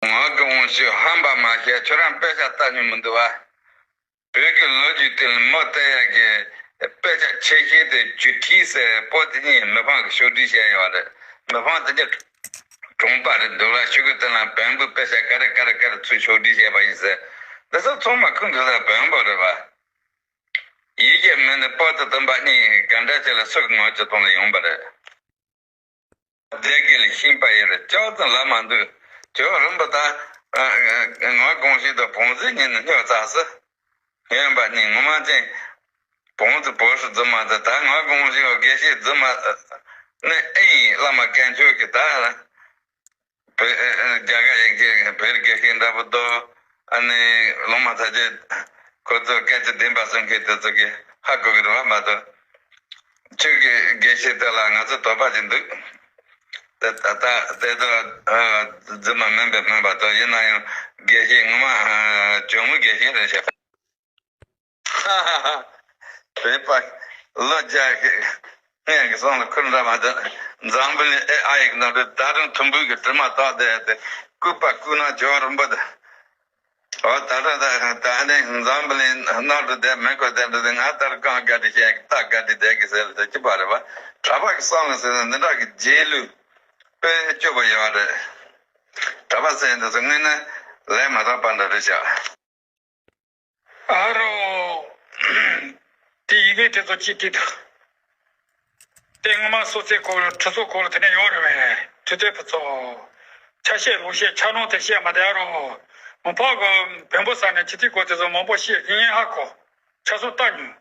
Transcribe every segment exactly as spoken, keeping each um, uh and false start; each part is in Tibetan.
ངག་གི་དབང་ཕྱུག་ཧམ་པ་མ་བཤད། ཁྱོད་རང་དཔེ་ཆ་ལྟ་མྱོང་མི་འདུག་བ། བོད་ཀྱི་ལོ་རྒྱུས་དེ་ལ་མུ་མཐུད་ཡག་གི་དཔེ་ཆ་ཆེ་ཤོས་དེ་ཇུ་ཊི་ཟེར་པོ་དེ་གཉིས་མི་ཕམ་གྱིས་ཕྱོགས་སྒྲིག་བྱས་ཡོད་རེད། མི་ཕམ་དེ་གཉིས་གྲོང་པ་རེད་འདུག་ལ། ཤོད་གི་དེ་ལ་བོན་པོའི་དཔེ་ཆ་ག་རེ་ག་རེ་ག་རེ་ཚུར་ཕྱོགས་སྒྲིག་བྱས་པ་ཡིན་ཟེར། འདི་ཚོ་ཚང་མ་ཁུངས་འདུག་ས་བོན་པོ་རེད་བ། ཡིད་ཀྱི་མི་ནི་པོ་ཏི་དམ་པ་གཉིས་ག་འདྲ་ཅིག་ལ་སུ་གི་ངོ་ཅི་གཏོང་ལ་ཡོང་པ་རེད། སྡེ་དགེ་ལ་ཤིང་པ་ཡོད་རེད། ཅོག་ཙམ་ལ་མ་འདུག་ཅོག་རིམ་པ་ད། ངག་དབང་ཕྱུག་དང་བོན་ཟེ་གཉིས་ནི་སྨྱོ་ཚར་སི། སྨྱོན་པ་གཉིས་ངོ་མ་ཅན། བོན་ཟེ་བོད་སུ་རྫུན་མ་ཟེ། ད་ངག་དབང་ཕྱུག་དགེ་བཤེས་རྫུན་མ་ནི་ཨེ་ཡིན། བླ་མ་དཀོན་མཆོག་གི་ད། བོད་རྒྱ་གར་ཡན་གྱི་བོད་དགེ་བཤེས་འདྲ་པོ་དོ། ཨ་ནི་ལུང་མ་ཚ་ཅེ། ཁོ་ཚོ་སྐད་ཆ་བདེན་པ་གསུང་མཁན་དེ་ཚོ་གི་ཧ་གོ་གི་རེད་བ་མ་གཏོགས། ཁྱོད་ཀྱི་དགེ་བཤེས་དེ་ལ་ང་ཚོ་དོགས་པ་ཅིག་འདུག་དེ་ད་ལྟ་དེ་ཚོ་རྫུན་མ་མིན་པས་སྨན་པ་དོ། ཡིན་ན་ཡང་དགེ་བཤེས་ངོ་མ་ཇོ་མོ་དགེ་བཤེས་རེད་ཤག་རེད་པ། ལོ་བརྒྱ་ཞིག་ངས་ཀྱི་སོང་ལ་ཁུར་འདྲ་མ་འདུག་འཛམ་བུ་གླིང་ཨེ་ཨ་ཡིག་ནང་དུ་ད་རུང་དུམ་བུ་གི་དྲི་མ་བཏགས་བསྡད་དེ། ལྐུགས་པ་ལྐུགས་ན་ཇོ་རིན་པོ་དེ། འོ་ད་ལྟ་ད་ད་ནི་འཛམ་བུ་གླིང་ནང་དུ་བསྡད་མེད་གོ་བསྡད་འདུག་ང་ལྟར་གང་དགའ་འདི་བཤད་ཀྱི་ད་དགའ་འདི་བསྡད་ཀྱི་ཟེར་ལ་དེ་ཅི་པ་རེད་བ། གྲྭ་པ་གི་སོང་ལ་ཟེར་ན་འདི་འདྲ་གི་རྗེས་ལུས་དཔེ་སྐྱོ་པོ་ཡོད་རེད། གྲྭ་པ་ཟེར་འདི་ཚོ་དངོས་གནས་ལས་མ་དག་པ་འདྲ་རེད་ཤག་ཨ་རོ། དེ་ཡི་གེ་དེ་ཚོ་ཅི་སྟེ་ཐུ། དེ་སྔོན་མ་སོ་ཚེ་སྐོར་ཁྲི་ཚོ་སྐོར་དེ་ནས་ཡོད་རེད་བས། ཁྲི་ཚོའི་ཕུ་ཚོ། ཆ་ཤས་ལུགས་ཤས་ཆ་ནོར་དེ་བཤད་མ་བསྡད་རོ། མ་ཕག་གི་བོན་པོ་ས་ནས་ཁྱི་ཐིག་སྐོར་དེ་ཚོ་མང་པོ་བཤད་ཀྱི་ཡིན་ཧ་གོ། ཆ་ཚོ་ལྟ་ཉུང་།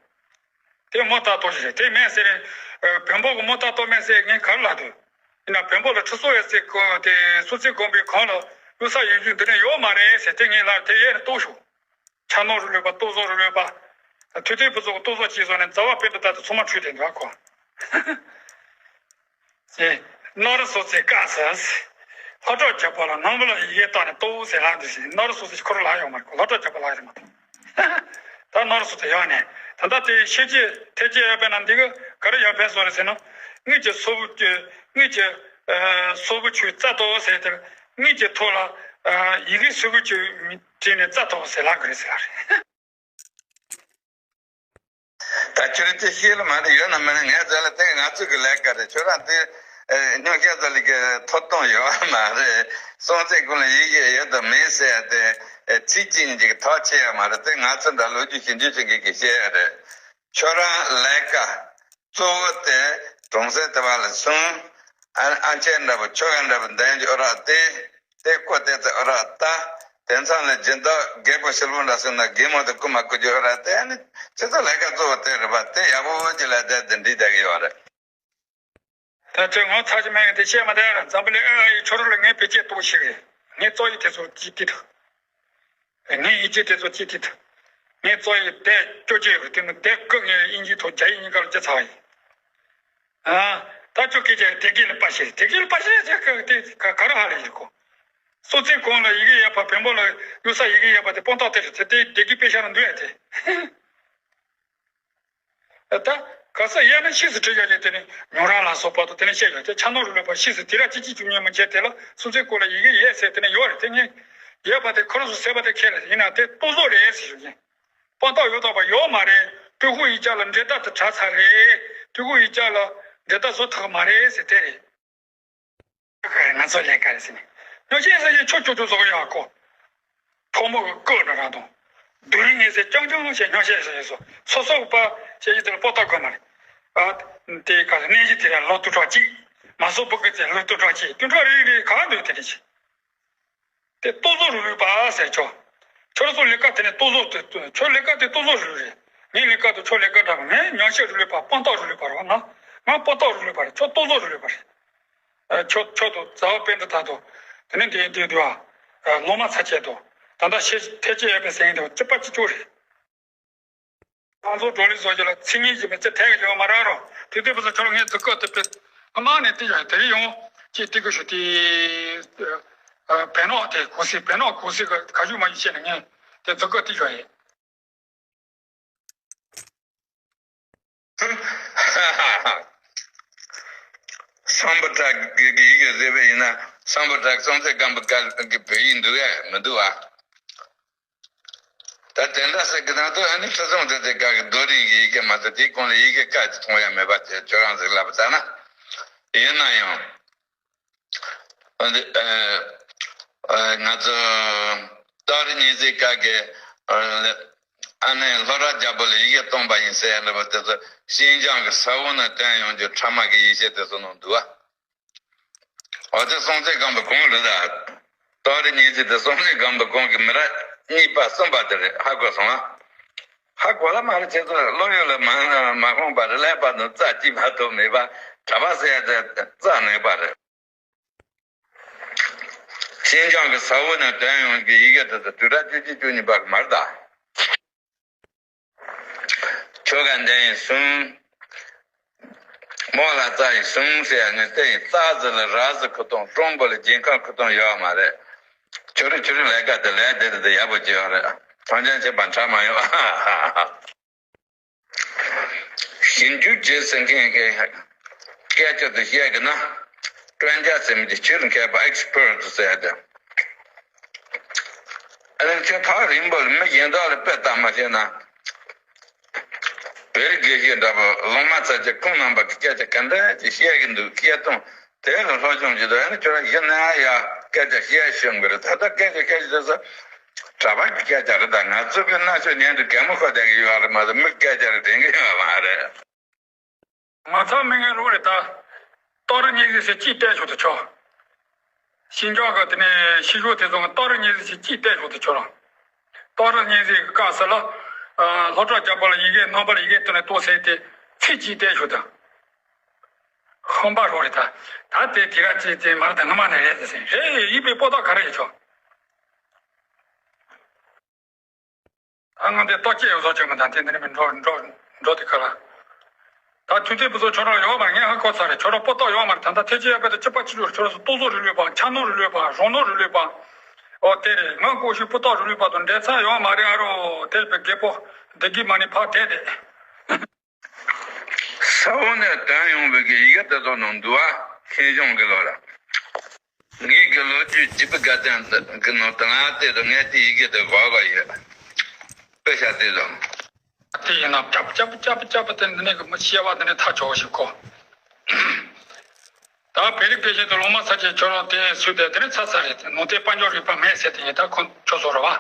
དེ་མོ་ལྟ་ཏོ་ཞིག་རེད། དེ་མེད་ཟེར། བོན་པོ་གི་མོ་ལྟ་ཏོ་མེད་ཟེར་ངས་ག་རེ་ལབ་འདུག་ཡིན་ན་བོན་པོ་ལ་ཁྲི་ཚོ་ཡོད་ཟེར་གོ་དེ་སོ་ཚེ་དགོན་པའི་གང་ལ་གཡུལ་ས་ཡོད་རྒྱུ་འདི་ནས་ཡོད་མ་རེད་ཟེར་དེ་ངས་ལབ་དེ་ཡས་ནས་རྟོགས་ཤོག་ཆ་ནོར་རུ་ལོས་པ་ལྟོ་བཟོ་རུ་ལོས་པ། ཐུ་ཐེ་ཕུ་ཚོ་གི་ལྟོ་བཟོ་ཅིག་བཟོ་ནས་རྫ་བ་པེ་འདི་ལྟ་དུ་ཚོ་མ་འཁྲུད་དེ་འདུག་གོ། ཨེ། ནོར་སོ་ཚེ་དཀའ་ས། ལྷོ་བྲག་རྒྱལ་པོ་ལ་ནང་པ་ལ་ཡི་གེ་བཏགས་ནས་ལྟོ་ཟེར་ལབ་འདུག་ཟེར། ནོར་སོ་ཚེ་ཁོ་རང་ལ་ཡོང་མ་རེད་གོ། ལྷོ་བྲག་རྒྱལ་པོ་ལ་ཡོང་མ་ཐུབ། ད་ནོར་སོ་ཚེ་ཡོང་ནས་ད་ལྟ་དེ་ཤེས་བྱེད་ཐེག་ཆེན་ཡོད་པས་ན་འདི་ག་ག་རེ་ཡོད་པས་སོ་རེད་ཟེར་ན། དངུལ་གྱི་སོ་བུ་གྱི་དངུལ་གྱི་སོ་བུ་ཆུ་རྩ་ལྟོ་ཟེར་དེར། དངུལ་གྱི་ཐོག་ལ་ཡི་གེ་སོ་བུ་ཆུ་བྲིས་ནས་རྩ་ལྟོ་ཟེར་ལབ་གི་རེད་ཟེར་ལ་རེད། ད་ཁྱོད་ཀྱི་ཤེས་ལ་མ་རེད་ཡོད་ན་མེད་ན་ངས་རྩ་ལ་དེ་ང་ཚོ་གི་ལས་ཀ་རེད། ཁྱོད་རང་དེ་སྨྱོ་སྐྱ་རྩ་ལ་གི་ཐོབ་ཐང་ཡོད་མ་རེད། སོང་ཚེ་ཀུན་ལ་ཡི་གེ་ཡོད་དང་མེད་ཟེར་ཏེ་ཚིག་གཅིག་གཉིས་ཀྱི་ཐག་ཆད་ཡ་མ་རེད། དེ་ང་ཚོ་འདྲ་ལོ་རྒྱུས་ཞིབ་འཇུག་བྱེད་མཁན་གྱིས་བཤད་ཡ་རེད། ཁྱོད་རང་ལས་ཀ་གཙོ་བོ་དེ་གྲོང་གསེབ་དེ་བ་ལ་སོང་། ཨ་ཨ་ཅེ་འདྲ་པོ་ཁྱོ་ག་འདྲ་པོ་འདན་གྱི་ཨོ་རག་དེ་དེ་ཀོ་དེ་ཚེ་ཨོ་རག་ལྟ། དེ་མཚམས་ལ་སྦྱིན་བདག་རྒད་པོ་ཤེལ་པོ་འདྲ་སོང་ན་རྒན་མོ་དེ་རྐུ་མ་རྐུ་རྒྱུ་ཨོ་རག་དེ་ཨ་ནི་སྤྱི་ཚོགས་ལས་ཀ་གཙོ་བོ་དེ་རེད་པ། དེ་ཡག་པོ་ཅིག་ལ་བསྡད་དེ་འགྲིག་བསྡད་ཀྱི་ཡོད་རེད། ད་ཁྱོད་ངོ་ཚ་ཞིག་མེད་ཡོད་དེ་བཤད་མ་བསྡད་ར། འཛམ་བུ་གླིང་ཨེ་ཨེ་ཡི་ཁྱོད་རང་ལ་ངའི་བེད་སྤྱད་གཏོང་ཞིག་རེད། ངའི་རྩོ་ཡི་དེ་ཚོ་ཅི་ཏི་ཐུ། ངའི་ཡི་ཅི་དེ་ཚོ་ཅི་ཏི་ཐུ། ངའི་རྩོ་ཡི་དེ་ཅོ་ཅེ་ཡོད་དེ་ནི་དེ་ཀུ་ངའི་དབྱིན་ཇི་ཐོག་རྒྱ་ཡིག་གཉིས་ཀ་ལ་རྒྱ་ཚ་བ་ཡིན། ཨ། ད་ཅོ་ཀི་ཅེ་དེ་གི་ལ་པ་ཤེ་དེ་གི་ལ་པ་ཤེ་ཅེ་ཀ་དེ་ཀ་ཀ་ར་ཧ་ལ་ཡིན་གོ། སོ་ཚེ་གོང་ལ་ཡི་གེ་ཡོད་པ་བོན་པོ་ལ་གཡུག་ས་ཡི་གེ་ཡོད་པ་དེ་སྤོང་ཐག་དེ་རེད་དེ་དེ་དེ་གི་དཔེ་ཤ་ན་འདུག་ཡ་དེ། ད་ག་ས་ཡ་ན་ཤིས་སུ་ཁྲིད་ཡ་ཡེ་དེ་ནི་ཉོ་ར་ལ་སོགས་པ་དང་དེ་ནི་བཤད་ཡོད་དེ་ཆ་ནོར་རུ་ལོས་པ་ཤིས་སུ་དེ་ར་ཅི་ཅི་བཅུ་གཉིས་མི་བྱེད་དེ་ལ་སུམ་ཚེ་སྐོར་ལ་ཡི་གེ་ཡས་ཟེར་དེ་ནི་ཡོད་རེད་དེ་ངས་ཡས་པ་དེ་ཁོ་རང་ཚོ་ཟེར་བ་དེ་ཁས་ལེན་ཡིན་ན་དེ་ལྟོ་བཟོ་རེད་ཟེར་ཞུ་ཡིན། དཔང་རྟགས་ཡོད་དོགས་པ་ཡོད་མ་རེད། ཏུའུ་ཧུའུ་ཡིག་ཆ་ལ་འབྲེལ་ཐག་དེ་དྲག་ཚར་རེད། ཏུའུ་ཧུའུ་ཡིག་ཆ་ལ་འབྲེལ་ཐག་བཟོ་ཐུབ་མ་རེད་ཟེར་དེ་རེད། ང་ཚོ་ལས་ཀ་རེད་ཟེར་ནས། ཉོ་ཆེན་ཟེར་གྱི་ཆོ་ཆོ་ཆོ་བཟོ་གི་ཡོད་ཨ་ཁོ། ཕོ་མོ་གི་སྐུ་འདྲ་རང་དང་། སྡུག་རུས་ངེས་ཟེར་རྐྱང་རྐྱང་བྱས་ཉོ་ཆེན་ཟེར་གྱི་སོ་སོ་སོ་པ་བྱས་ཀྱི་དེ་ལ་པོ་ཏ་དགོས་མ་རེད། ཨ། དེ་ག་ལ་གནས་གཞི་དེ་ལ་ལོ་དུ་གྲོགས་གཅིག་མ་སོ་པོ་གི་ཚེ་ལོ་དུ་གྲོགས་གཅིག་དུ་གྲོགས་རེ་རེ་གང་འདོད་དེ་རེད་ཆེ། དེ་ལྟོ་བཟོ་རུ་ལུས་པ་ཟེར་ཆོ། ཁྱོད་རང་ཚོ་ལས་ཀ་དེ་ནས་ལྟོ་བཟོ་དེ་ཁྱོད་ལས་ཀ་དེ་ལྟོ་བཟོ་རུ་ལུས་རེད། ངའི་ལས་ཀ་དེ་ཁྱོད་ལས་ཀ་འདྲ་པོ་ངས་ཉོ་ཆེན་རུ་ལུས་པ་དཔང་རྟགས་རུ་ལུས་པ་རེད་བ་ང་། ང་དཔང་རྟགས་རུ་ལུས་པ་རེད། ཁྱོད་ལྟོ་བཟོ་རུ་ལུས་པ་རེད། ཨ། ཁྱོད་ཁྱོད་དང་རྩ་བ་པན་ཏི་ཐ་དང་། དེ་ནས་དེ་དེ་དུ་ཨ། ལོ་མ་ཚ་ཆད་དང་། ད་ལྟ་ཤེས་ཐེ་ཆེ་ཡོད་པའི་སེང་དང་གཅིག་པ་གཅིག་ཆོག་རེད། ང་ཚོ་བགྲོ་གླེང་བཟོ་རྒྱུ་ལ་ཚིག་ངན་གྱིས་མི་ཚེ་ཐད་ཀྱི་ཡོད་མ་རག་རོགས། དེ་དུས་བུ་ཚོ་ཁྱོད་ངའི་མཛུབ་གུ་དེ་པས་ཨ་མ་ནས་དེ་ཡོད་དེ་རེ་ཡོང་ཅེས་དེ་གི་ཞུ་དེ། ཨ། བེ་ནོག་དེ་གུ་སི་བེ་ནོག་གུ་སི་ག་ག་ཞུ་མ་ཞུ་བྱས་ནས་ངས་དེ་མཛུབ་གུ་དེ་ཡོད་ཡིན། སམ་བྷོ་ཊ་གི་ཡི་གེ་བཟོས་པ་ཡིན་ན་ སམ་བྷོ་ཊ་སྲོང་བཙན་སྒམ་པོའི་སྐད་གི་བོད་ཡིག་འདུག་ཡ་མི་འདུག་བ། ད་དེ་འདྲ་ཟེར་གི་ན་དུ་ཨ་ནི་ཁྲི་སྲོང་ལྡེ་བཙན་སྐབས་ཀྱི་རྡོ་རིང་གི་ཡི་གེ་མ་གཏོགས་དེའི་གོང་ལ་ཡི་གེ་སྐད་ཅིག་མཐོང་ཡ་མེད་པ་དེ་ཁྱོད་རང་ཚོས་ལབ་པ་ལྟར་ན། ཡིན་ན་ཡང་། ཨ་ནི་ཨ་ཨ་ང་ཚོ་སྟག་རི་གཉན་གཟིགས་སྐབས་ཀྱི་ཨ་ཨ་ནི་ལྷོ་བྲག་རྒྱལ་པོ་ལ་ཡི་གེ་སྟོན་པ་ཡིན་ཟེར་ཡ་འདྲ་པོ་དེ་ཚོ་ཤིན་ཅང་གི་ས་འོག་ནས་བཏོན་ཡོང་རྒྱུ་ཕྲ་མ་གི་ཡིག་ཆ་དེ་ཚོ་ནང་འདུག་བ། འོ་དེ་སྲོང་བཙན་སྒམ་པོ་གོང་རེད་ད། སྟག་རི་གཉན་གཟིགས་དེ་སྲོང་བཙན་སྒམ་པོ་གོང་གི་མི་རབས་གཉིས་པ་གསུམ་པ་དེ་རེད། ཧ་གོ་སོང་ཨ། ཧ་གོ་ལ་མ་རེད། ཁྱེད་ཚོ་བློ་ཡུལ་ལ་མ་མ་ཁོང་པ་རེད། ཀླད་པ་དང་རྩ་གཅིག་མ་གཏོགས་མེད་པ། གྲྭ་པ་ཟེར་ཡ་དེ་རྩ་ནས་པ་རེད། ཤིན་ཅང་གི་ས་འོག་ནས་བཏོན་ཡོང་གི་ཡི་གེ་དེ་ཚོ་དུས་རབས་བཅུ་གཅིག་བཅུ་གཉིས་པ་གི་མ་རེད་ད། ཆོ་ག་འདི་ཡིན་གསུང་། མོ་ལ་ཙ་ཡིན་གསུང་ཟེར་ཡ་ངས་བལྟས་ཡིན། ཙ་ཟེར་ལ་ར་ཟེར་ཁུ་སྟོང་། ཀྲོང་པོ་ལ་རྒྱལ་ཁམས་ཁུ་སྟོང་ཡོད་མ་རེད། ཆོ་རི་ཆོ་རི་ལས་ཀ་དེ་ལས་དེ་དེ་དེ་ཡག་པོ་བྱས་ཡོད་རེད། ཐང་ཆེན་ཆེ་བ་འཕྲད་མ་ཡོང་། ཞིབ་འཇུག་བྱེད་ཟེར་མཁན་གྱི་སྐད་ཆ་དེ་བཤད་གི་ན། 专家 ཟེར་མི་དེ་ཕྱིར་མཁས་པ་ཨེག་སི་པར་ཊི་ཟེར་ཡ་དེ། ཨ་ནི་ཁྱོད་ཐག་རིང་པོ་ལ་མི་གཞན་དག་ལ་དཔེ་ལྟ་མ་ཤེས་ན། བོད་རིགས་དགེ་བཤེས་འདྲ་པོ་ལོང་མ་ཚ་ཅིག་ཁོང་རྣམ་པ་གི་སྐད་ཆ་ག་འདྲ་ཅིག་བཤད་གི་འདུག་སྐད་གཏོང་དེ་ལ་སློབ་སྦྱོང་བྱེད་དུ། ཨ་ནི་ཁྱོད་རང་གཞི་ནས་ཡ་སྐད་ཆ་བཤད་ཤོང་གི་རེད། ད་ལྟ་སྐད་ཆ་བཤད་ཤོད་ས་གྲྭ་པ་གི་སྐད་ཆ་རེད། ད་ང་ཚོ་གི་སྣ་ཆོས་ཉན་དུ་གད་མོ་ཤོར་བསྡད་གི་ཡོད་རེད་མ་གཏོགས་མི་སྐད་ཆ་རེ་དྲན་གི་ཡོད་མ་རེད། ངོ་ཚ་མི་ངན་རོགས་རེད་ད། སྟག་རི་གཉན་གཟིགས་ཟེར་གཅིག་བལྟས་ཆོག་ཏུ་ཆོག་ཤིན་ཅང་གི་དེ་ནས་ཤི་ཤོག་དེ་ཚོ་སྟག་རི་གཉན་གཟིགས་ཟེར་གཅིག་བལྟས་ཆོག་ཏུ་ཆོག་རང་། སྟག་རི་གཉན་གཟིགས་ཀྱི་སྐབས་སུ་ལ། ལྷོ་བྲག་རྒྱལ་པོ་ལ་ཡི་གེ་རྣམ་པར་ཡི་གེ་བཏོན་ནས་གཏོང་ཟེར་དེ་ཚིག་གཅིག་བལྟས་ཆོག་ད། ཧམ་པ་རོགས་རེད་ད། ད་དེ་དེ་ག་ཅིག་དེ་མ་རེད་ད། ངོ་མ་ནས་རེད་ཟེར་རེད། ཡིན་པའི་པོ་ཏོ་ག་རེ་ཡོད་ཆོག་ད་ང་འདི་ལྟོ་སྐྱེས་ཡོད་བཟོ་ཅིག་མི་འདང་དེ་འདི་ནི་མི་འགྲོ་འགྲོ་འགྲོ་དེ་ཁ་ལ། ད་དུས་ཚོད་བུ་ཚོ་ཁྱོད་རང་ཡོད་མ་རེད། ངས་ཧ་གོ་ཚར་རེད། ཁྱོད་རང་པོ་ཏོ་ཡོད་མ་རེད། ད་ལྟ་ཐེ་ཅི་ཡ་པེ་ཏོ་ཅི་པ་ཅི་ལུ་ཁྱོད་རང་སུ་ཏོ་བཟོ་རི་ལུས་པ་ཆ་ནོ་རི་ལུས་པ་རོང་ནོ་རི་ལུས་པ། ཨོ་དེ་རེད། ང་ཀོ་ཤུ་པོ་ཏོ་རི་ལུས་པ་དང་འབྲེལ་ཚ་ཡོད་མ་རེད། ཨ་རོ་དེ་རེད་པའི་རྒད་པོ་བདེ་སྐྱིད་མ་ནི་ཕ་དེ་རེད། ས་འོག་ནས་བཏོན་ཡོང་བའི་གི་ཡི་གེ་དེ་ཚོ་ནང་འདུག་ཨ། ཤིང་གཞོང་གི་ལོ་ལ། ངེད་ཀྱི་ལོ་རྒྱུས་བརྗིད་པའི་དགའ་སྟོན་གི་ནང་དུ་ང་དེ་དང་ངས་དེ་ཡི་གེ་དེ་གོ་ག་ཡོད། དཔེ་ཆ་དེ་དང་། དེ་ཡིན་ན་ཅབ་ཅབ་ཅབ་ཅབ་དེ་འདི་ནས་གི་མི་ཤེས་པ་འདི་ནས་ཐག་ཆོད་ཞིག་གོ། ད་བོད་རིགས་དགེ་བཤེས་དེ་ལོང་མ་ཚ་ཅན་ཁྱོད་རང་དེ་སུས་དེ་དེ་ནས་ཚ་ཚ་རེད། དེ་ནང་དེ་དཔལ་འབྱོར་རིག་པ་མེད་ཟེར་དེ་ཡིན། ད་ཁོ་ཁྱོད་ཚོ་རེད་བ།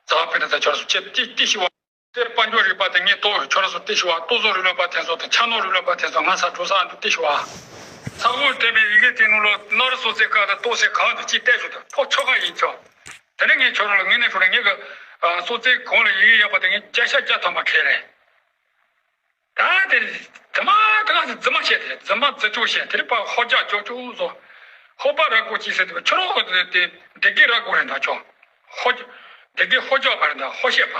ཛ་བོད་ནས་ད་ཁྱོད་རང་ཚོ་ཅེ་ཏི་ཏི་ཤི་བ། དེར་དཔལ་འབྱོར་རིག་པ་དེ་ངས་ཏོག་ཁྱོད་རང་ཚོ་ཏི་ཤི་བ། ཏོག་བཟོ་རིག་ལོས་པ་དེ་ཚོ་དང་ཆ་ནོ་རིག་ལོས་པ་དེ་ཚོ་ང་ས་འགྲོ་ས་འདུག་ཏི་ཤི་བ། ས་འོག་དེ་བས་ཡི་གེ་དེ་ནང་ལོ་ནོར་སོ་ཙེ་ཀ་དང་ཏོག་ཙེ་གང་དུ་ཅི་བལྟས་ཤོག་དང་ཕོ་ཆོ་ག་ཡིན་ཆོག་དེ་ནས་ངས་ཁྱོད་རང་ལ་དངོས་གནས་ཁྱོད་རང་ངེད་ཀྱི་སོ་ཙེ་གོང་ལ་ཡི་གེ་ཡོད་པ་དེ་ངས་བརྒྱ་ཆ་བརྒྱ་ཐམ་པ་ཁས་ལེན། ད་དེ་དེ་མ་ད་ག་དེ་རྫུན་མ་བཤད་དེ་རྫུན་མ་རྫུན་ཅོག་བཤད་དེ་རེད་པ། ཧོ་ཅག་ཅོག་ཅོག་བཟོ། ཧོ་པ་ར་གོ་ཅི་ཟེར་དེ་ཁྱོད་རང་དེ་དེ་དེ་གི་ར་གོ་རེད་ད་ཁྱོད། ཧོ་དེ་གི་ཧོ་ཅག་པ་རེད་ད་ཧོ་བཤད་པ།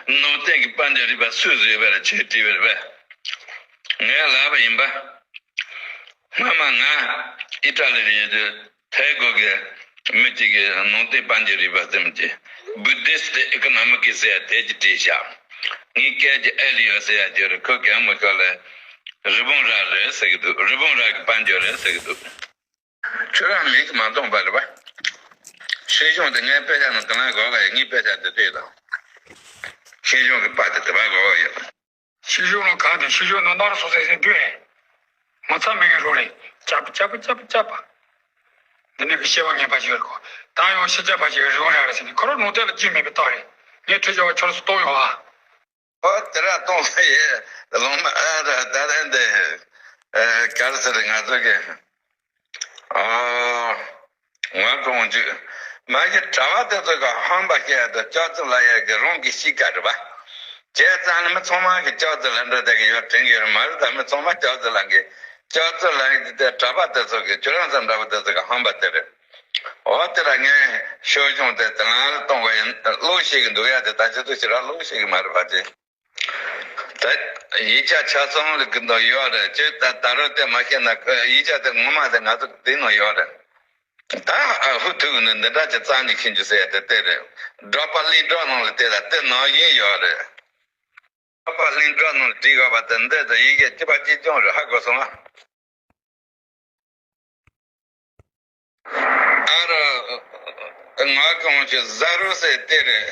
ནང་བསྟན་གྱི་དཔལ་འབྱོར་རིག་པ་སུས་བཟོས་པ་རེད། ཁྱོས་བྲིས་པ་རེད་པས། ངས་ལབ་པ་ཡིན་པ། སྔོན་མ་ང་ཨི་ཊ་ལི་རེད་དུས་ཐའི་གོ་གི་མི་གཅིག་གིས་ནང་བསྟན་དཔལ་འབྱོར་རིག་པ་ཟེར་མི་གཅིག Buddhist Economics ཟེར་དེ་ཅིག་བྲིས་ཤག་ངའི་སྐད་ཀྱི་ཨེ་ལི་ཡོད་ཟེར་ཡ་ཅིག་རེད། ཁོ་གན་མོ་ཤོར་ལས་རི་བོང་རྭ་རེད་ཟེར་གི་འདུག་རི་བོང་རྭ་གི་དཔལ་འབྱོར་རེད་ཟེར་གི་འདུག་ཁྱོད་རང་མིག་མ་མཐོང་པ་རེད་པ། ཤིང་གཞོང་དེ་ངའི་དཔེ་ཆ་ནང་གང་ལ་གོ་ག་ཡོད། ངའི་དཔེ་ཆ་དེ་ལྟོས་དང་། ཤིང་གཞོང་གི་པར་དེ་དེ་པར་གོ་ག་ཡོད། ཤིང་གཞོང་ནང་གང་དེ་ཤིང་གཞོང་ནང་ནོར་སོང་ཟེར་ཟེར་འདུག་ཨེ། ངོ་ཚ་མི་ངན་རོ་རེད། ཅབ་ཅབ་ཅབ་ཅབ། འདི་ནས་གི་ཤེས་པ་ངན་པ་ཞིག་རེད་གོ། ད་ཡང་ཤེས་བྱ་པ་ཞིག་རི་བོང་རྭ་རེད་ཟེར་ནས་ཁོ་རང་ནང་བསྟན་ལ་རྒྱུས་མེད་པའི་རྟགས་རེད། ངས་ཁྲིད་བྱ་བ་ཁྱོད་རང་ཚོ་གཏོང་ཡོང་ཨ། ཨོ་དེ་ར་གཏོང་ཡེ་ལོང་མ་ཨ་ར་ད་ར་འདི་ཨ་ག་རེ་ཟེར་ང་ཚོ་གི་ཨོ་ང་གོང་ཅུ་མ་གི་གྲྭ་བ་དེ་ཚོ་གི་ཧམ་པ་བཤད་དུ་ལྕགས་ཙི་ལ་ཡ་གི་རང་གི་གཤིས་ཀ་རེད་པ། བྱས་ཙང་ནི་མི་ཚང་མ་གི་ལྕགས་ཙི་ལ་འདྲ་དེ་གི་ཡོད་དྲན་གི་ཡོད་མ་རེད། ད་མི་ཚང་མ་ལྕགས་ཙི་ལ་གི་ལྕགས་ཙི་ལ་ཡ་གི་དེ་གྲྭ་པ་དེ་ཚོ་གི་ཁྱོད་རང་ཚོ་འདྲ་བ་དེ་ཚོ་གི་ཧམ་པ་དེ་རེད། འོ་དེ་ལ་ངས་ཤོད་བྱུང་དེ་དེ་ང་ལ་གཏོང་བ་ཡིན། བློ་ཤེས་གི་འདུག་ཡ་དེ་ད་ཆུ་ཚོད་ཕྱི་ར་བློ་ཤེས་གི་མ་རེད་པ་དེ། ད་ཡིག་ཆ་ཆ་ཚང་ལ་གི་འདུག་ཡོད་རེད། ཅེས་ད་ད་རུང་དེ་མ་ཤེས་ན་ཡིག་ཆ་དེ་ངོ་མ་དེ་ང་ཚོ་དེ་ནང་ཡོད་རེད། ད་ཨ་ཧུ་ཐུག་ནི་འདི་འདྲ་ཅིག་རྩ་འཇིག་ཤིན་རྒྱུ་ཟེར་ཡ་དེ་དེ་རེད། སྒྲོག་པ་ལི་སྒྲོག་ནང་ལ་དེ་ལ་དེ་ནང་བཞིན་ཡོད་རེད། ཨ་པ་ལིང་ཏྲ་ནང་བྲིས་ཡོད་པ་དེ་འདི་དང་ཡི་གེ་གཅིག་པ་གཅིག་རྐྱང་རེད། ཧ་གོ་སོང་ཨ། ཨ་ར། ང་གང་ཞིག་ཟ་རུ་སེ་དེ་རེད།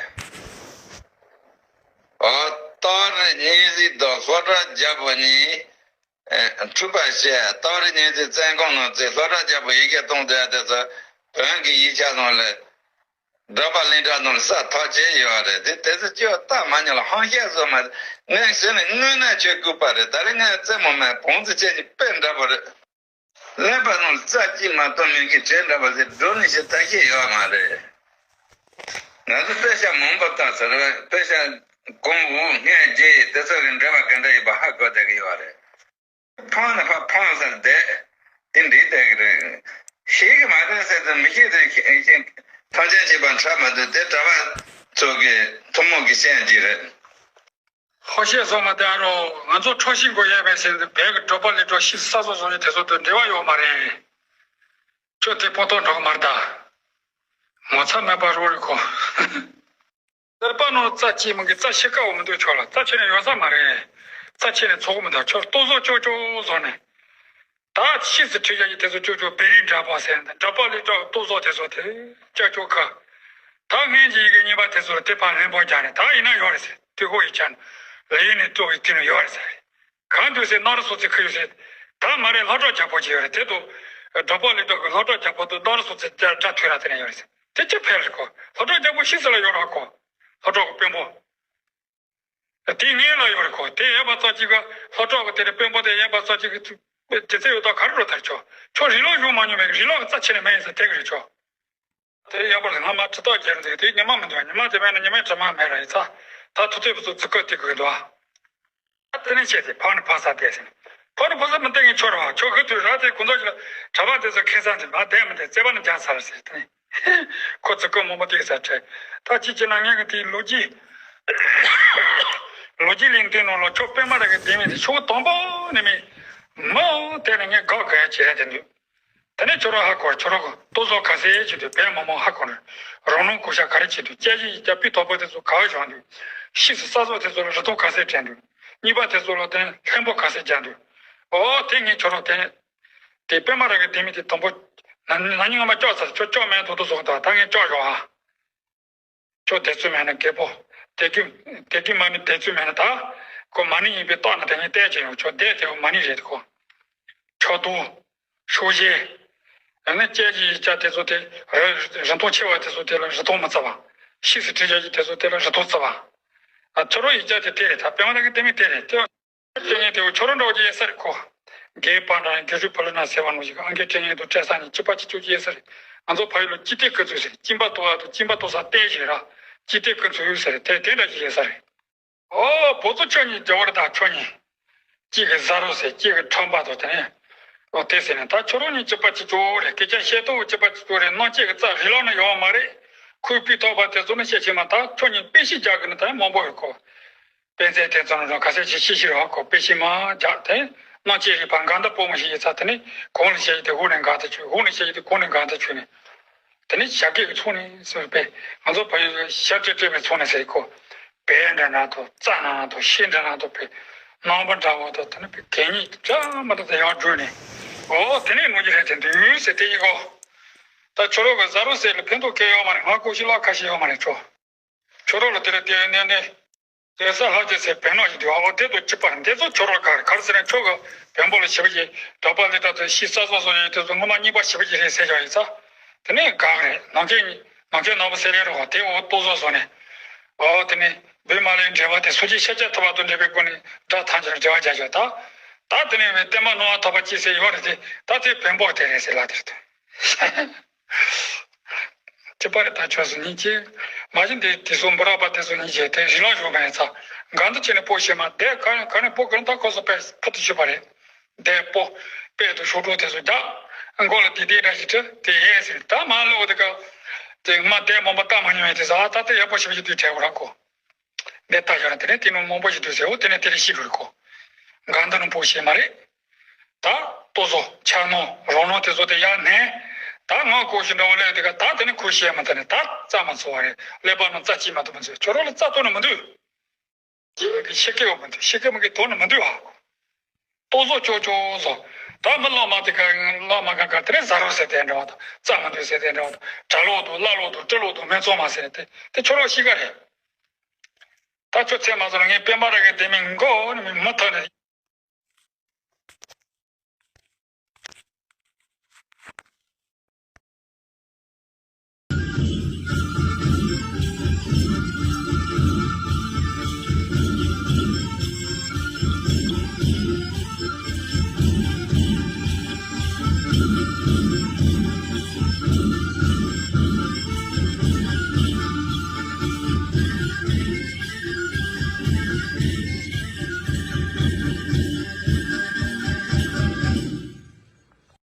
ཨ། སྟག་རི་གཉན་གཟིགས་དང་ལྷོ་བྲག་རྒྱལ་པོ་གཉིས། ཨ། འཁྲུག་པ་བྱས། སྟག་རི་གཉན་གཟིགས་བཙོན་ཁང་ནང་བཙུགས། ལྷོ་བྲག་རྒྱལ་པོ་ཡི་གེ་གཏོང་བསྡད་དེ་ཚོ་བོན་གྱི་ཡིག་ཆ་ནང་ལ། འདྲ་པ་ལིང་ཏྲ་ནང་ལ་ས་ཐག་བཅད་ཡོད་རེད། དེ་དེ་ཚོ་ཅི་ཡང་ལྟ་མ་མྱོང་ལ་ཧང་ཤེད་བཟོ་མ། ངས་ཟེར་ནས་དངོས་གནས་ཆོས་ལྐུགས་པ་རེད། ད་རེས་ངས་རྩེད་མོ་མེད་བོང་ཚོ་ཁྱེད་གཉིས་དཔེ་འདྲ་པོ་རེད། ཀླད་པ་ནང་རྩ་གཅིག་མ་གཏོགས་མེད་མཁན་བྱས་འདྲ་པ་ཟེར་འགྲོ་ནི་ཞེ་ཐག་ཤེས་ཡོད་མ་རེད། ང་ཚོ་དཔེ་ཆ་མང་པོ་ལྟ་ཟེར་བས་དཔེ་ཆ་གོང་འོག་སྔས་རྗེས་དེ་ཚོ་གི་འབྲེལ་བ་ག་འདྲ་ཡོད་པ་ཧ་གོ་བསྡད་ཀྱི་ཡོད་རེད། ཕངས་ནས་ཕར་ཕངས་ས་བསྡད་དེ་འདྲའི་བསྡད་ཀྱི་རེད། ཤེས་ཀྱི་མ་རེད་ཟེར་དུས་མི་ཤེས་དུས་ཐང་ཆེན་བྱེད་པ་འཕྲད་མ་འདུག་དེ་གྲྭ་པ་ཚོ་གི་ཐུན་མོང་གི་བཤད་ཀྱི་རེད། ཧོ་ཤེས་སོང་མ་དེ་ཨ་རོ། ང་ཚོ་འཕྲོག་ཤིང་གོ་ཡས་པས་ཟེར་ཏེ་བལ་གྱི་འབྲོག་པ་ལས་འཕྲོག་ཤིང་ས་སོ་སོ་ནས་དེ་ཚོ་དང་འབྲེལ་བ་ཡོད་མ་རེད། ཁྱོད་དེ་ཕོ་ཐོག་འགྲོ་གི་མ་རེད་ད། ངོ་ཚ་མེད་པ་རོ་རེད་ཁོ། ཟེར་པ་ནོར་རྩ་ཆེ་མི་གི་རྩ་ཆེ་དཀའ་བོ་མི་འདུག་ཁྱོད་ལ་རྩ་ཆེ་ནས་ཡོང་ས་མ་རེད། རྩ་ཆེ་ནས་ཚོགས་མི་འདུག་ཁྱོད་ལྟོ་བཟོ་ཅོག་ཅོག་བཟོ་ནས། ད་ཕྱིས་སུ་ཁྲིད་ཡ་ཡི་དེ་ཚོ་ཅོག་ཅོག་བེ་རིང་འདྲ་པོ་ཟེར་འདི་འདྲ་པོ་ལས་ཀྲོག་ལྟོ་བཟོ་དེ་ཚོ་དེ་ཅག་ཅོག་ཁ། ད་སྔན་གྱི་ཡི་གེ་གཉིས་པ་དེ་ཚོ་ལ་དེ་ཕར་ལན་པོ་རྒྱག་ནས་ད་ཡིན་ན་ཡོད་རེད་ཟེར་དེ་ཧོ་ཡི་ཆ་ནས་ལ་ཡིན་ནས་གཙོ་བའི་དེ་ནས་ཡོད་རེད་ཟེར། གང་འདུག་ཟེར་ནོར་སོ་ཚིག་ཁུ་ཡོད་ཟེར། ད་མ་རེད་ལྷོ་བྲག་རྒྱལ་པོ་ཅིག་ཡོད་རེད་དེ་དུ། འདྲ་པོ་ལས་ཀྲོག་གི་ལྷོ་བྲག་རྒྱལ་པོ་དུ་ནོར་སོ་ཚིག་དགྲ་དགྲ་ཐུལ་ར་དེ་ནས་ཡོད་རེད་ཟེར་དེ་ཅི་ཕེབས་རེད་གོ། ལྷོ་བྲག་རྒྱལ་པོ་ཤི་སོང་ལ་ཡོད་ར་གོ། ལྷོ་བྲག་གི་དཔོན་པོ། དེ་ངའི་ལ་ཡོད་རེད་གོ། དེ་ཡོད་པ་ཙམ་ཅིག་ག་ལྷོ་བྲག་གི་དེ་རེད་དཔོན་པོ་དེ་ཡོད་པ་ཙམ་ཅིག་གི་དེ་ཚེ་ཡོད་ད་ག་རེ་འགྲོ་ཐར་ཆོག་ཁྱོད་རི་ལོག་བཞུགས་མ་མྱོང་མེད་གི་རི་ལོག་གི་རྩ་ཆེ་ནས་མེད་ཡིན་ས་དེ་གི་རེད་ཆོག་དེ་ཡོད་པ་ལ་སྔ་མ་གྲི་ཐག་རྒྱལ་འདུག་དེ་ཉི་མ་མི་འདུག་ཉི་མ་དེ་མེད་ན་ཉི་མའི་དྲི་མ་མེད་ར་ཡིན་ཙང་ད་ཐུག་ཚོད་བུ་ཚོ་ཙི་ཀོ་དེ་གི་འདུག་ཨ། དེ་ནས་བྱས་ཏེ་ཕག་ནི་ཕག་ས་བསྡད་ཟིན། ཕག་ནི་ཕག་ས་མི་བསྡད་ངས་ཆོར་བ་ཁྱོད་གི་དུས་ར་དེ་ཀུན་རྫོགས་ཀྱི་གྲྭ་པ་དེ་ཚོ་ཁེ་ས་འཛིན་པ་བསྡད་མི་བསྡད་བརྩེ་བ་ནི་རྒྱང་ཚར་ཟེར་དེ་ནས། ཁོ་ཚོ་ཀོ་མང་པོ་དེ་ས་ཁྲལ། ད་ཅི་བྱེད་ན་ངས་གི་དེའི་ལོ་རྒྱུས། ལོ་རྒྱུས་གླེང་དུས་ནང་ལོ་ཁྱོད་པད་མ་ར་གི་ལྡེ་མིག་དེ་ཆུ་བོ་དང་པོ་ནས་མི། མོ་དེ་ནས་ངས་དགག་དགག་བྱས་དེ་འདུག་དེ་ནས་ཁྱོད་རང་ཧ་གོ་ཁྱོད་རང་གི་ལྟོ་བཟོ་ག་ཚད་བྱེད་དུས་བལ་མང་མང་ཧ་གོ་ནས། རང་ནང་གོ་ཤ་ག་རེ་བྱེད་དུས་དཔྱད་གཞི་ཡི་རྒྱ་སྤུས་དོག་པོ་དེ་ཚོ་ག་བ་བཞག་འདུག་ཕྱིས་སུ་ས་ཟོག་དེ་ཚོ་ལ་རི་ཐོག་ག་ཚད་སྤྲད་འདུག་གཉིས་པ་དེ་ཚོ་ལ་དེ་ནས་ལྷན་པོ་ག་ཚད་རྒྱག་འདུག་ཨོ་དེ་ངས་ཁྱོད་རང་དེ་ནས། དེ་པད་མ་ར་གི་ལྡེ་མིག་དེ་དང་པོ། ན་ན་ནིང་ང་མ་ལྕོག་ཚར་ཁྱོད་ལྕོག་མེད་དོ་དོ་བཟོ་གི་འདུག་ད་ངས་ལྕོག་ཡོད་ཨ། ཁྱོད་དེ་ཚོ་མེད་ན་རྒད་པོ། དེ་གི་དེ་གི་མ་ནི་དེ་ཚོ་མེད་ན་ད། ཁོ་མ་ནི་ཡིན་པའི་རྟགས་ནི་དེ་ངས་བལྟས་ཀྱི་ཡོད་ཁྱོད་དེ་དེ་བོ་མ་ནི་རེད་ཁོ། ཁྱོད་དོ། ཤོག་བཞེས། ཡང་ན་དཔྱད་ཀྱི་ཡིག་ཆ་དེ་ཚོ་དེ་རི་རི་མཐོང་ཆེ་བ་དེ་ཚོ་དེ་ལ་རི་མཐོང་མི་བརྩི་བ། ཕྱིས་སུ་ཁྲིད་བྱ་ཡི་དེ་ཚོ་དེ་ལ་རི་མཐོང་བརྩི་བ། ཨ་ཚོ་རོ་ཡིག་ཆ་དེ་དེ་རེད་ད་པད་མ་ར་གི་ལྡེ་མིག་དེ་རེད་དེ། སྤྲད་མཁན་དེ་བོ་ཁྱོད་རང་འདྲ་བོ་ཅིག་ཡོད་ས་རེད་ཁོ། རྒས་པ་འདྲ་ཡང་རྒས་ཤོས་ཕ་ལུ་ན་ཟེར་བ་ནང་བཞིན་ཨང་རྒས་སྤྲད་མཁན་དུ་སྤྲད་ས་ནི་གཅིག་པ་གཅིག་ཅུ་ཅིག་ཡོད་ས་རེད། ང་ཚོ་ཕ་ཡུལ་ལ་སྐྱིད་ལྡེ་ཀུན་འཚོ་ཟེར་སྐྱིད་པ་ཏོ་བ་དང་སྐྱིད་པ་ཏོ་ས་བསྟན་ཞེས་ར། སྐྱིད་ལྡེ་ཀུན་འཚོ་ཡོད་ས་རེད་དེ་དེ་འདྲ་ཅིག་ཡོད་ས་རེད། ཨོ་བོ་ཚོ་ཁྱོད་གཉིས་རྒྱ་བར་དང་ཁྱོད་གཉིས། གཅིག་གི་ཟ་རོ་ཟེར་གཅིག་གི་ཁྲམ་པ་དང་དེ་ནས། ཨོ་དེ་ཟེར་ནས་ད་ཁྱོད་རང་གཉིས་གཅིག་པ་གཅིག་ཅུ་རེད་སྐད་ཆ་བཤད་སྟངས་གཅིག་པ་གཅིག་ཅུ་རེད་གནང་བྱེད་ཀྱི་རྩ་རི་ལོག་ན་ཡོང་བ་མ་རེད། ཁོའི་སྤུས་དག་པ་དེ་ཚོ་ནི་བཤད་ཆེ་མ་ད་ཁྱོད་གཉིས་དཔེ་ཤི་རྒྱག་གི་ནི་ད་མང་པོ་ཡོད་ཁོ། དཔེ་མཛད་དེ་ཚོ་ནི་ལོ་ག་ཚད་ཅིག་ཤི་ཤི་རོགས་ཁོ་དཔེ་ཤི་མ་རྒྱག་དེ། གནང་བྱེད་རིག་པ་འགལ་ཟླ་སྤོ་མོ་ཞིག་ཡིན་ཚ་དེ་ནི་གོང་ལ་བཤད་ཀྱི་དེ་འུ་ནས་འགལ་ཟླ་ཆུ་འུ་ནས་བཤད་ཀྱི་དེ་གོང་ནས་འགལ་ཟླ་ཆུ་ནས། དེ་ནས་ཞབས་སྐྱེས་ཀྱི་ཚོགས་ནས་ཟེར་བས་ང་ཚོ་བལ་ཡུལ་ལ་ཞབས་སྐྱེས་སྤྲད་པའི་ཚོགས་ནས་ཟེར་གོ། བལ་འདྲ་ན་དོ་རྩ་ན་དོ་ཤེས་འདྲ་ན་དོ་བས་ནང་པ་འདྲ་བོ་དོ་དེ་ནས་བས་གད་སྙིགས་འདྲ་མ་འདྲ་དེ་ཡང་བསྒྲུགས་ནས། ཨོ་དེ་ནས་ནོར་གྱི་རེད་དེ་འདུག་ཟེར་དེ་ཡིན་གོ། ད་ཁྱོད་རོགས་ཀྱི་ཟ་རོ་ཟེར་ལ་ཕན་ཐོགས་སྐལ་ཡོད་མ་རེད། ང་ཀོ་ཤི་ལ་ཁ་ཤས་ཡོད་མ་རེད་ཁྱོད། ཁྱོད་རོགས་ལ་དེ་ལ་དེ་ནས་ནས། དེ་ས་ལྷག་ཅེས་ཟེར་བེན་ནོ་ཞིག་འདུག་ཨོ་དེ་དུ་གཅིག་པར་འདི་ཚོ་ཁྱོད་རོགས་ག་རེ་ག་རེ་ཟེར་ན་ཁྱོད་ཀྱི་བེན་པོ་ལ་བྱེད་པ་ཞིག་གྲྭ་པ་ལི་ཏ་ཚོ་ཤི་ས་སོ་སོ་ཡོད་དེ་ཚོ་སྔོན་མ་གཉིས་པ་བྱེད་པ་ཞིག་རེད་ཟེར་བཞག་ཡིན་ཙང་། དེ་ནས་ག་རེ་ནང་ཁྱེད་ནང་ཁྱེད་ནང་པ་ཟེར་ལེ་རོགས་དེ་འོ་ལྟོ་བཟོ་བཟོ་ནས། ཨོ་དེ་ནས་བོད་མ་ལས་འབྲེལ་བ་དེ་སོ་སྐྱེ་ཤཱཀྱ་ཐུབ་པ་དང་འབྲེལ་བའི་སྒོ་ནས་དགྲ་ཐམས་ཅད་ལ་འབྲེལ་བ་རྒྱག་ཆོག་ད། ད་དེ་ནས་བས་བསྟན་པ་སྣང་བ་ཐོབ་པ་ཅི་ཟེར་ཡོད་རེད་དེ་ད་དེ་བེན་པོ་དེ་རེད་ཟེར་ལ་དེར་དེ། ཅི་པ་རེ་ད་ཆོས་སུ་ཉིད་ཀྱིས། མ་གཞི་འདི་དེ་ཚོ་འབུ་རག་པ་དེ་ཚོ་ཉིད་ཀྱིས་དེ་རི་ལང་བཞུགས་པ་ཡིན་ཙང་། འགལ་འདུ་བྱས་ནས་སྤོ་ཤེས་མ་དེ་ག་ག་ནས་སྤོ་གི་རུང་ད་ཁོ་ཚོ་དཔེ་ཕུལ་དུ་ཞུགས་པ་རེད། དེ་སྤོ། དཔེ་དུ་ཤོག་གྲོགས་དེ་ཚོ་རྒྱག་མགོ་ལ་དེ་དེ་འདྲ་ཞིག་ཁྲིད་དེ་ཡས་ཟེར་ད་མ་ལོག་དེ་ག་དེ་མ་དེ་མོན་པ་ལྟ་མ་མྱོང་ཡས་དེ་ཟ་ད་དེ་ཡག་པོ་ཞིབ་ཞིབ་དུས་དྲན་གོ་ར་གོ། འདི་ལྟ་ཡོད་ར་དེ་ནས་དེ་ནས་མང་པོ་ཞིག་འདུག་ཟེར་འོ་དེ་ནས་དེ་རེ་ཤི་དགོས་རེད་གོ། འགལ་འདུ་ནི་སྤོ་ཤེས་མ་རེད། ད་ལྟོ་བཟོ་ཆག་ནོ་རོང་ནོ་དེ་ཚོ་དེ་ཡར་ནས། ད་ངོ་ལྐོག་ཞིག་འདྲ་བོ་ལས་དེ་ག་ད་དེ་ནི་ཁོ་ཤེས་མ་ཐུབ་ནས་ད་རྩ་མ་ཚོ་བ་རེད། ཀླད་པ་ནང་རྩ་གཅིག་མ་ཐུབ་མ་ཚོད་ཁྱོད་རོགས་ལ་རྩ་གཏོང་ནི་མི་འདུག་ཀྱི་ཤི་སྐྱེ་བ་མི་འདུག་ཤི་སྐྱེ་མི་གི་དོན་ནི་མི་འདུག་ཨ། ལྟོ་བཟོ་ཅོག་ཅོག་བཟོ། ད་མི་ལོ་མ་དེ་ག་ལོ་མ་ག་ག་དེ་རེད། ཟ་རོགས་ཟེར་དེ་འདྲ་བ་དང་། རྩྭ་མི་འདུག་ཟེར་དེ་འདྲ་བ་དང་། གྲྭ་ལོག་འདུག་ཀླ་ལོག་འདུག་སྤྲེལ་ལོག་འདུག་སྨན་བཙོང་མ་ཟེར་ནས་དེ་དེ་ཁྱོད་རང་ཤི་ཁ་རེད། ད་ཁྱོད་ཚེ་མ་ཟ་ལ་ངའི་སྤེན་པ་ར་གི་དེ་མིན་མགོ་ནི་མི་མི་ཐོན་ནས་